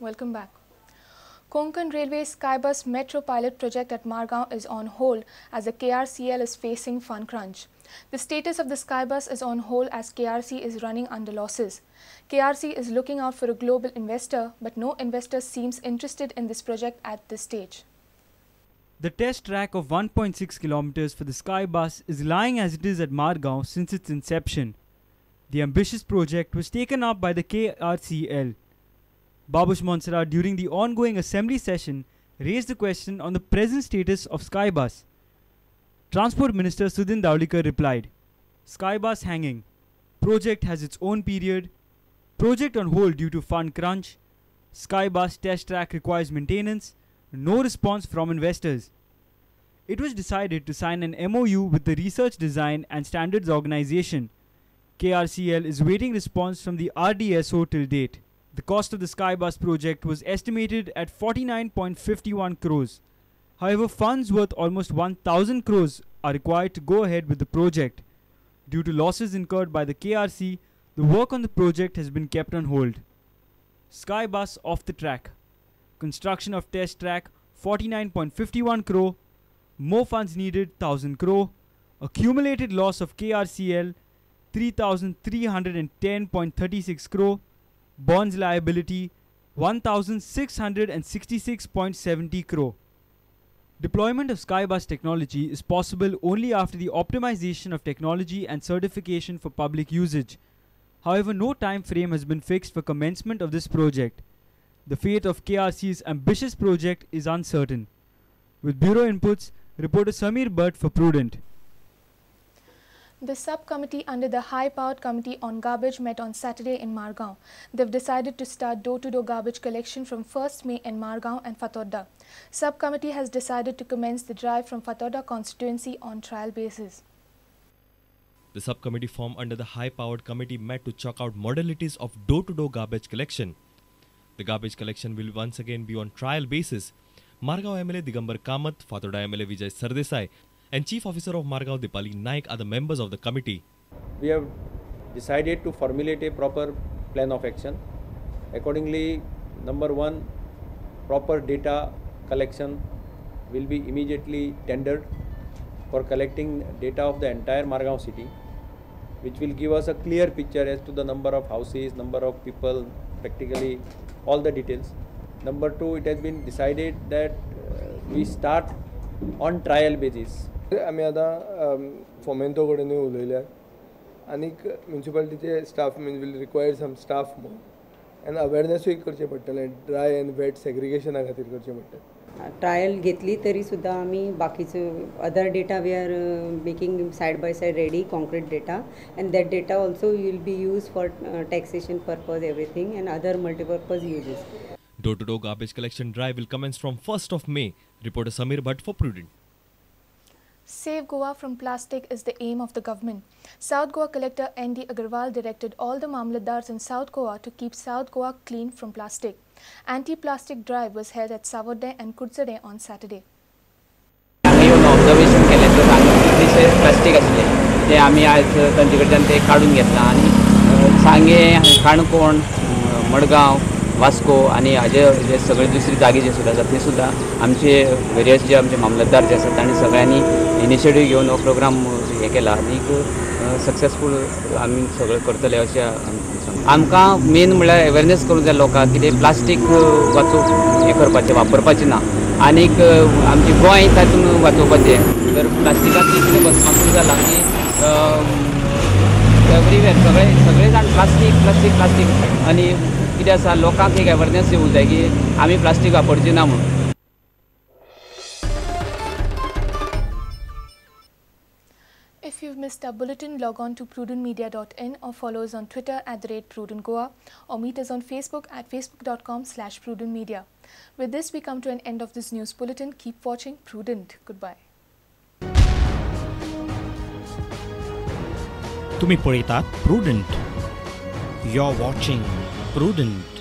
Welcome back. Konkan Railway Skybus Metro pilot project at Margao is on hold as the KRCL is facing fund crunch. The status of the Skybus is on hold as KRC is running under losses. KRC is looking out for a global investor, but no investor seems interested in this project at this stage. The test track of 1.6 kilometers for the Skybus is lying as it is at Margao since its inception. The ambitious project was taken up by the KRCL. Babush Monserrat, during the ongoing assembly session, raised the question on the present status of Skybus. Transport Minister Sudin Dhavalikar replied, Skybus hanging. Project has its own period. Project on hold due to fund crunch. Skybus test track requires maintenance. No response from investors. It was decided to sign an MOU with the Research Design and Standards Organization. KRCL is waiting response from the RDSO till date. The cost of the Skybus project was estimated at 49.51 crores. However, funds worth almost 1,000 crores are required to go ahead with the project. Due to losses incurred by the KRC, the work on the project has been kept on hold. Skybus off the track. Construction of test track 49.51 crore. More funds needed 1,000 crore. Accumulated loss of KRCL 3,310.36 crore. Bonds liability 1,666.70 crore. Deployment of Skybus technology is possible only after the optimization of technology and certification for public usage. However, no time frame has been fixed for commencement of this project. The fate of KRC's ambitious project is uncertain. With Bureau inputs, reporter Samir Bhatt for Prudent. The subcommittee under the High-Powered Committee on Garbage met on Saturday in Margao. They've decided to start door-to-door garbage collection from 1st May in Margao and Fatorda. Subcommittee has decided to commence the drive from Fatorda constituency on trial basis. The subcommittee formed under the High-Powered Committee met to chalk out modalities of door-to-door garbage collection. The garbage collection will once again be on trial basis. Margao MLA Digambar Kamath, Fatorda MLA Vijay Sardesai and Chief Officer of Margao Dipali Naik are the members of the committee. We have decided to formulate a proper plan of action. Accordingly, number one, proper data collection will be immediately tendered for collecting data of the entire Margao city, which will give us a clear picture as to the number of houses, number of people, practically all the details. Number two, it has been decided that we start on trial basis. आमी आतां फोमेंतो कडेनूय उलयल्या आनीक म्युनिसिपालिटीचे staff mean will require some staff more and अवेरनेसूय करचें पडटलें, dry and weight सेग्रिगेशना खातीर करचें पडटलें. Trial घेतली तरी सुद्दां आमी बाकीचो other data we are making side by side ready, concrete data, and that data also will be use for taxation purpose, everything and other multipurpose uses. Door-to-door garbage collection drive will commence from 1st of May. Reporter Samir Bhatt for Prudent. Save Goa from plastic is the aim of the government. South Goa Collector N.D. Agarwal directed all the Mamlatdars in South Goa to keep South Goa clean from plastic. Anti-plastic drive was held at Savorde and Kudzade on Saturday. Observation केलें तर हांगा कितलेशे plastic आसले ते आमी आयज तांचे कडच्यान ते काडून घेतला आनी सांगें, काणकोण, मडगांव, वास्को आनी हाजे जे सगळे दुसरी जागे जे सुद्दां आसा थंय सुद्दां आमचे वेरियस जे आमचे मामलतदार जे आसात तांणी सगळ्यांनी इनिशिएटीव घेवन हो प्रोग्राम हे केला आनीक सक्सेसफूल आमी सगळें करतले अशें आमकां मेन म्हणल्यार अवेरनेस करूंक जाय लोकांक कितें प्लास्टीक वाचोवप हें करपाचें, वापरपाचें ना आनीक आमचें गोंय तातूंत वाचोवपाचें. तर प्लास्टिकाचें इतलें भस्मासूर जालां की एवरीवेर सगळे सगळे जाण प्लास्टीक प्लास्टीक प्लास्टीक आनी कितें आसा लोकांक एक अवेरनेस येवंक जाय की आमी प्लास्टीक वापरची ना म्हणून. If you've missed our bulletin, log on to prudentmedia.in or follow us on Twitter at @prudentgoa or meet us on Facebook at facebook.com/prudentmedia. With this, we come to an end of this news bulletin. Keep watching Prudent. Goodbye. तुम्ही पळयतात Prudent. You're watching Prudent.